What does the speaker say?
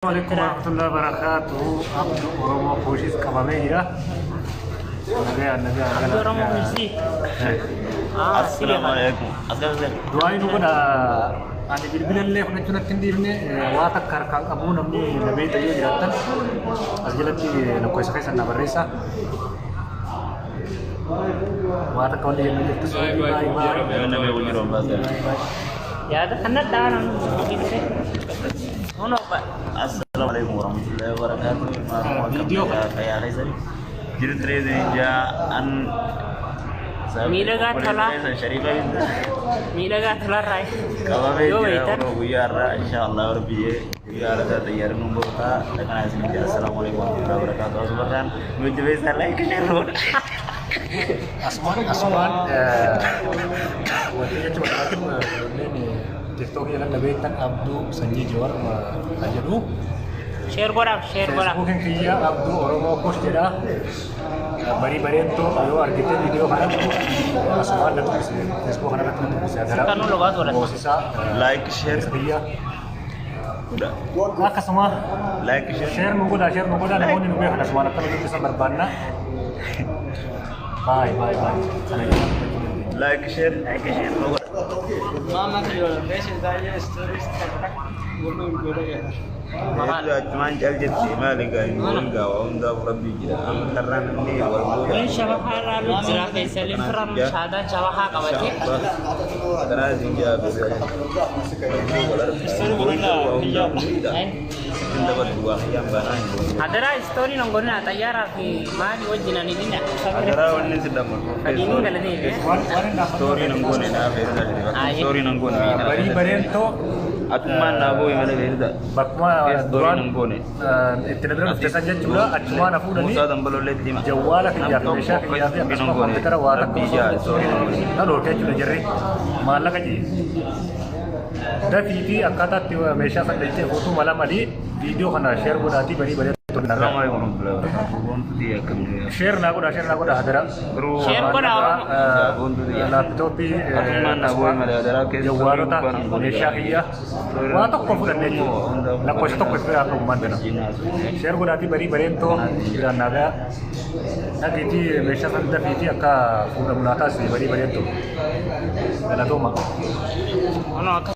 Alaikum warahmatullahi wabarakatuh. Abdu Oromoo Kuushis qabamee jira. Nagayaan nagayaan Abdu Oromoo Kuushii. Assalamu alaikum. Asalamu Du'aan nu godha. Ani bilbila illee fudhachuu natti hin dhiifne, waa takka harkaan qabu. Namni na beekta yoo jiraattan as jalatti lakkoofsa keessan na barreessa. Waa takka wanti jennu jirtu. Baay'ee baay'ee. Namni wajjin ambaasee. Yaada kana dhaana nu Uno ba. Assalamu alaikum warahmatullahi wabarakatuh. Viidiyoo Fayyaa keessanii. Jiru tireesanii jaa an. Miidhagaa tolaa. Sharifa binta. Miidhagaa tolarraa. Qabamee Yoo jira beektan. kunoo guyyaa har'aa insha Allah rabbiyyee guyyaa har'aa xayyaarri nuun boqotaa dhaqanaa isin jaa. Assalamu alaikum warahmatullahi wabarakatuh. Asumarraan nu jabeessaa, like, share godha. Asumaan wanti jechuun barbaadu, ijoolleen TikTokii jalatti na beektan Abduu Sanyii Jawar kan jedhu. Share godhaaf, share godhaaf. Facebookiin kiyya Abduu Oromoo Kush jedha. Barii bareedduu yoo argite viidiyoo kana asumaan na dubbise. Facebook kana irratti na dubbise. Kan nu logaa tola. Moosisaa. Like, share kiyya. godha. Akkasuma Like, share. Share nu godha, share nu godha. Namoonni nu beekan asumaan akka nu dubbisan barbaanna. Baay'ee baay'ee baay'ee. Sana jedhama. Like, share, like, share godha. Mama stories. Hedduu achumaan cal jetti maali gaa hin gaa waa hundaaf rabbii jira. Amma karraan inni wal booda. Kun shabahaa laalu jira keessallee firan shaadaan shabahaa qabatee. Karaa isin jaa beekaa. Waa hundaaf ni Ittiin dabaltu waa kiyyaan baanaa hin boonu. Hadaraa story nongorina xayyaaraa fi maali wajjin ani dhina. Hadaraa wanni si dhamu. Fadhiin galatee. Waan hin Story nan goone naa feerida. Story nan goone. Barii bareentoo. Atummaan naa boo'i malee feerida. Bakkuma Story duraan nan goone. itti na bira dhufte san jechuudha. Achumaan hafuudhanii Musaa Dambalollee itti hima. jawwaala kiyyaa fi meeshaa kiyyaa fi akkasuma kompiitara waa takka Rabbii jaa story nan goone. na dhoorkee jechuudha jarri. Maallaqa jee. Dafii fi akkaataa itti meeshaa san dhalchee fuutuu mala malee viidiyoo kana share godhaatii barii bareedduu. Assalamu alaikum warahmatullahi wabarakatuh. Boontu xiyya akkamii. Share naa godhaa, share naa godhaa hadaraa. Garuu Share godhaa Oromoo. Laapitooppii, Atummaan naa boo'i malee hadaraa keessa jawwaalota, meeshaa kiyyaa waa tokko fudhannee jiru. Lakkoofsa tokko itti biraa qabu maal. Share godhaatii barii bareentoo biraan naagaa dhaqiitii meeshaa san dafiitii akka fuudhamu naa taasise barii bareentoo. Galatooma. Uno akka